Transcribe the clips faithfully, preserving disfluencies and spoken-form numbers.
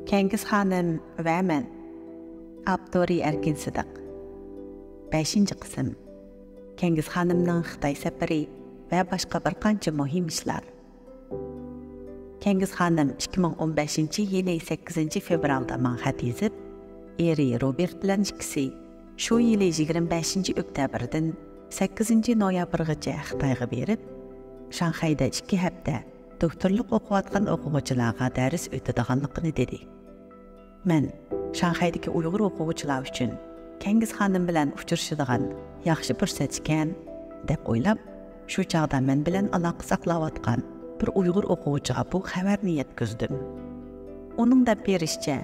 كەڭگىز خانىم ۋە مەن. ئاپتورى ئەركىن سىدىق. بەشىنچى قىسىم. كەڭگىز خانىمنىڭ خىتاي سەپىرى ۋە باشقا بىر قانچە مۇھىم ئىشلار. كەڭگىز خانىم ئىككى مىڭ ئون بەشىنچى يىلى سەككىزىنچى فېۋرالدا ماڭا خەت يېزىپ، ئېرى روبېرت بىلەن ئىككىسى شۇ يىلى يىگىرمە بەشىنچى ئۆكتەبىردىن سەككىزىنچى نويابىرغىچە خىتايغا بېرىپ، شاڭخەيدە ئىككى ھەپتە دوكتورلۇق ئوقۇۋاتقان ئوقۇغۇچىلارغا دەرس ئۆتىدىغانلىقىنى دېدى. مەن شاڭخەيدىكى ئۇيغۇر ئوقۇغۇچىلار ئۈچۈن كەڭگىز خانىم بىلەن ئۇچرىشىدىغان ياخشى پۇرسەت ئىكەن، دەپ ئويلاپ، شۇ چاغدا مەن بىلەن ئالاقە ساقلاۋاتقان بىر ئۇيغۇر ئوقۇغۇچىغا بۇ خەۋەرنى يەتكۈزدۈم. ئۇنىڭ دەپ بېرىشىچە،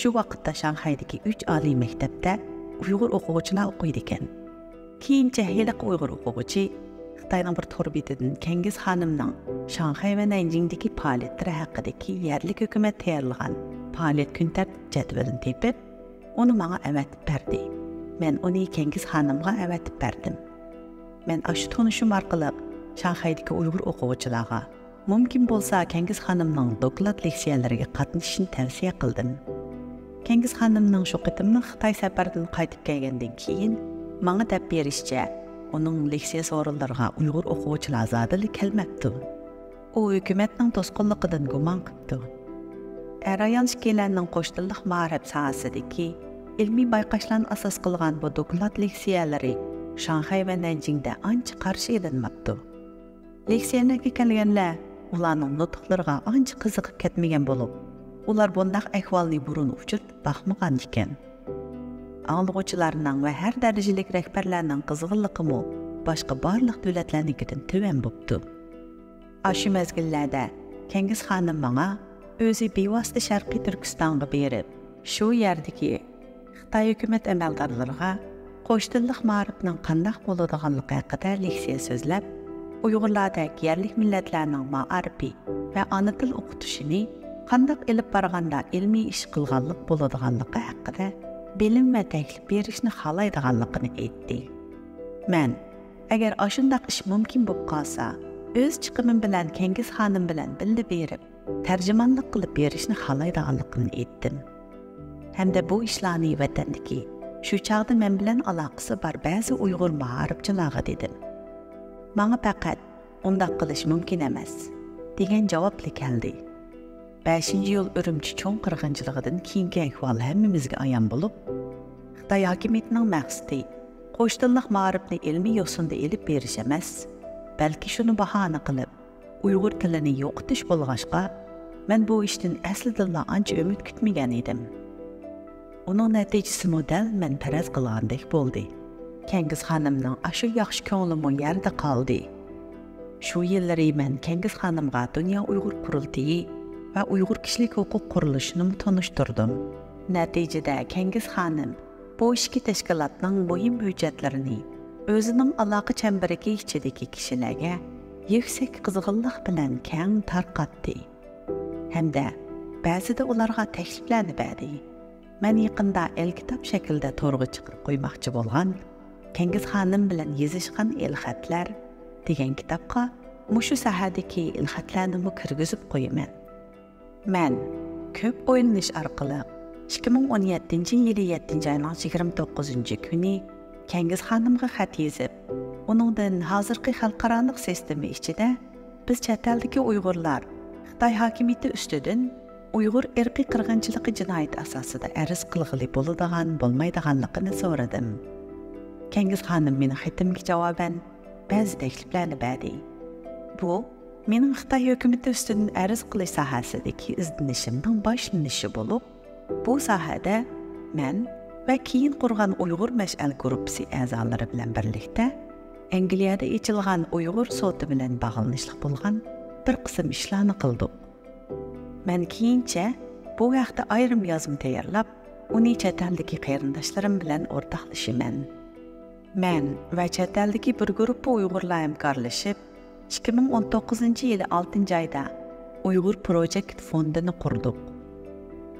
شۇ ۋاقىتتا شاڭخەيدىكى ئۈچ ئالىي مەكتەپتە ئۇيغۇر ئوقۇغۇچىلار ئوقۇيدىكەن. كېيىنچە ھېلىقى ئۇيغۇر ئوقۇغۇچى خىتاينىڭ بىر تور بېتىدىن كەڭگىز خانىمنىڭ شاڭخەي ۋە نەنجىڭدىكى پائالىيەتلىرى ھەققىدىكى يەرلىك ھۆكۈمەت تەييارلىغان پائالىيەت كۈنتەرتىپ جەدۋىلىنى تېپىپ، ئۇنى ماڭا ئەۋەتىپ بەردى. مەن ئۇنى كەڭگىز خانىمغا ئەۋەتىپ بەردىم. مەن ئاشۇ تونۇشۇم ئارقىلىق شاڭخەيدىكى ئۇيغۇر ئوقۇغۇچىلارغا مۇمكىن بولسا كەڭگىز خانىمنىڭ دوكلات لېكسىيەلىرىگە قاتنىشىشىنى تەۋسىيە قىلدىم. كەڭگىز خانىمنىڭ شۇ قېتىملىق خىتاي سەپىرىدىن قايتىپ كەلگەندىن كېيىن ماڭا دەپ بېرىشىچە، ئۇنىڭ لېكسىيە سورۇنلىرىغا ئۇيغۇر ئوقۇغۇچىلار زادىلا كەلمەپتۇ. ئۇ ھۆكۈمەتنىڭ توسقۇنلۇقىدىن گۇمان قىپتۇ. ئەر-ئايال ئىككىيلەننىڭ قوش تىللىق مائارىپ ساھەسىدىكى ئىلمىي بايقاشلارنى ئاساس قىلغان بۇ دوكلات لېكسىيەلىرى شاڭخەي ۋە نەنجىڭدە ئانچە قارشى ئېلىنماپتۇ. لېكسىيەلەرگە كەلگەنلەر ئۇلارنىڭ نۇتۇقلىرىغا ئانچە قىزىقىپ كەتمىگەن بولۇپ، ئۇلار بۇنداق ئەھۋالنى بۇرۇن ئۇچرىتىپ باقمىغان ئىكەن. ئاڭلىغۇچىلارنىڭ ۋە ھەر دەرىجىلىك رەھبەرلەرنىڭ قىزغىنلىقىمۇ باشقا بارلىق دۆلەتلەرنىڭكىدىن تۆۋەن بوپتۇ. ئاشۇ مەزگىللەردە كەڭگىز خانىم ماڭا ئۆزى بىۋاسىتە شەرقىي تۈركىستانغا بېرىپ، شۇ يەردىكى خىتاي ھۆكۈمەت ئەمەلدارلىرىغا قوش تىللىق مائارىپنىڭ قانداق بولىدىغانلىقى ھەققىدە لېكسىيە سۆزلەپ، ئۇيغۇرلاردەك يەرلىك مىللەتلەرنىڭ مائارىپى ۋە ئانا تىل ئوقۇتۇشىنى قانداق ئېلىپ بارغاندا ئىلمىي ئىش قىلغانلىق بولىدىغانلىقى ھەققىدە بىلىم ۋە تەكلىپ بېرىشنى خالايدىغانلىقىنى ئېيتتى. مەن، ئەگەر ئاشۇنداق ئىش مۇمكىن بولۇپ قالسا، ئۆز چىقىمىم بىلەن كەڭگىز خانىم بىلەن بىللە بېرىپ، تەرجىمانلىق قىلىپ بېرىشنى خالايدىغانلىقىمنى ئېيتتىم. ھەمدە بۇ ئىشلارنى ۋەتەندىكى، شۇ چاغدا مەن بىلەن ئالاقىسى بار بەزى ئۇيغۇر مائارىپچىلارغا دېدىم. ماڭا پەقەت، ئۇنداق قىلىش مۇمكىن ئەمەس، دېگەن جاۋابلا كەلدى. بەشىنچى ئىيۇل ئۈرۈمچى چوڭ قىرغىنچىلىقىدىن كېيىنكى ئەھۋال ھەممىمىزگە ئايان بولۇپ، خىتاي ھاكىمىيىتىنىڭ مەقسىتى قوش تىللىق مائارىپنى ئىلمىي يوسۇندا ئېلىپ بېرىش ئەمەس، بەلكى شۇنى باھانە قىلىپ، ئۇيغۇر تىلىنى يوقىتىش بولغاچقا، مەن بۇ ئىشتىن ئەسلىدىنلا ئانچە ئۈمىد كۈتمىگەن ئىدىم. ئۇنىڭ نەتىجىسىمۇ دەل مەن پەرەز قىلغاندەك بولدى. كەڭگىز خانىمنىڭ ئاشۇ ياخشى كۆڭلىمۇ يەردە قالدى. شۇ يىللىرى مەن كەڭگىز خانىمغا دۇنيا ئۇيغۇر قۇرۇلتىيى ۋە ئۇيغۇر كىشىلىك ھوقۇق قۇرۇلۇشىنىمۇ تونۇشتۇردۇم. نەتىجىدە كەڭگىز خانىم بۇ ئىككى تەشكىلاتنىڭ مۇھىم ھۆججەتلىرىنى ئۆزىنىڭ ئالاقە چەمبىرىكى ئىچىدىكى كىشىلەرگە يۈكسەك قىزغىنلىق بىلەن كەڭ تارقاتتى ھەمدە بەزىدە ئۇلارغا تەكلىپلەرنى بەردى. مەن يېقىندا ئېلكىتاب شەكلىدە تورغا چىقىرىپ قويماقچى بولغان كەڭگىز خانىم بىلەن يېزىشقان ئېلخەتلەر دېگەن كىتابقا مۇشۇ ساھەدىكى ئېلخەتلەرنىمۇ كىرگۈزۈپ قويىمەن. مەن كۆپ ئويلىنىش ئارقىلىق ئىككى مىڭ ئون يەتتىنچى يىلى يەتتىنچى ئاينىڭ يىگىرمە توققۇزىنچى كۈنى كەڭگىز خانىمغا خەت يېزىپ، ئۇنىڭدىن ھازىرقى خەلقئارالىق سىستېما ئىچىدە بىز چەت ئەلدىكى ئۇيغۇرلار خىتاي ھاكىمىيىتى ئۈستىدىن ئۇيغۇر ئىرقىي قىرغىنچىلىقى جىنايىتى ئاساسىدا ئەرز قىلغىلى بولىدىغان، بولمايدىغانلىقىنى سورىدىم. كەڭگىز خانىم مېنىڭ خېتىمگە جاۋابەن بەزى تەكلىپلەرنى بەردى. بۇ مېنىڭ خىتاي ھۆكۈمىتى ئۈستىدىن ئەرز قىلىش ساھەسىدىكى ئىزدىنىشىمنىڭ باشلىنىشى بولۇپ، بۇ ساھەدە مەن ۋە كېيىن قۇرغان ئۇيغۇر مەشئەل گۇرۇپپىسى ئەزالىرى بىلەن بىرلىكتە ئەنگلىيەدە ئېچىلغان ئۇيغۇر سوتى بىلەن باغلىنىشلىق بولغان بىر قىسىم ئىشلارنى قىلدۇق. مەن كېيىنچە بۇ ھەقتە ئايرىم يازما تەييارلاپ، ئۇنى چەت ئەلدىكى قېرىنداشلىرىم بىلەن ئورتاقلىشىمەن. مەن ۋە چەت ئەلدىكى بىر گۇرۇپپا ئۇيغۇرلار ھەمكارلىشىپ، ئىككى مىڭ ئون توققۇزىنچى يىلى ئالتىنچى ئايدا ئۇيغۇر پروجېكت فوندىنى قۇردۇق.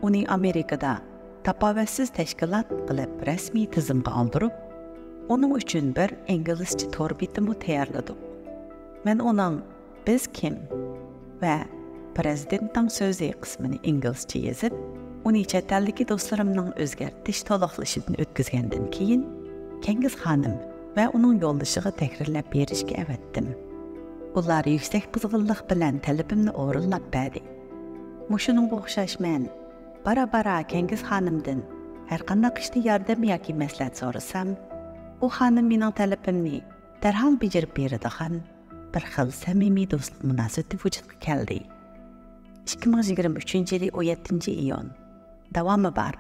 ئۇنى ئامېرىكىدا تاپاۋەتسىز تەشكىلات قىلىپ رەسمىي تىزىمغا ئالدۇرۇپ، ئۇنىڭ ئۈچۈن بىر ئىنگلىزچە تور بېتىمۇ تەييارلىدۇق. مەن ئۇنىڭ «بىز كىم؟ ۋە پىرېزىدېنتنىڭ سۆزى» قىسمىنى ئىنگلىزچە يېزىپ، ئۇنى چەت ئەلدىكى دوستلىرىمنىڭ ئۆزگەرتىش، تولۇقلىشىدىن ئۆتكۈزگەندىن كېيىن، كەڭگىز خانىم ۋە ئۇنىڭ يولدىشىغا تەھرىرلەپ بېرىشكە ئەۋەتتىم. ئۇلار يۈكسەك قىزغىنلىق بىلەن تەلىپىمنى ئورۇنلاپ بەردى. مۇشۇنىڭغا ئوخشاش مەن بارا-بارا كەڭگىز خانىمدىن ھەرقانداق ئىشتا ياردەم ياكى مەسلىھەت سورىسام، ئۇ خانىم مېنىڭ تەلىپىمنى دەرھال بېجىرىپ بېرىدىغان بىر خىل سەمىمىي دوستلۇق مۇناسىۋىتى ۋۇجۇدقا كەلدى. ئىككى مىڭ يىگىرمە ئۈچىنچى يىلى ئون يەتتىنچى ئىيۇن. داۋامى بار.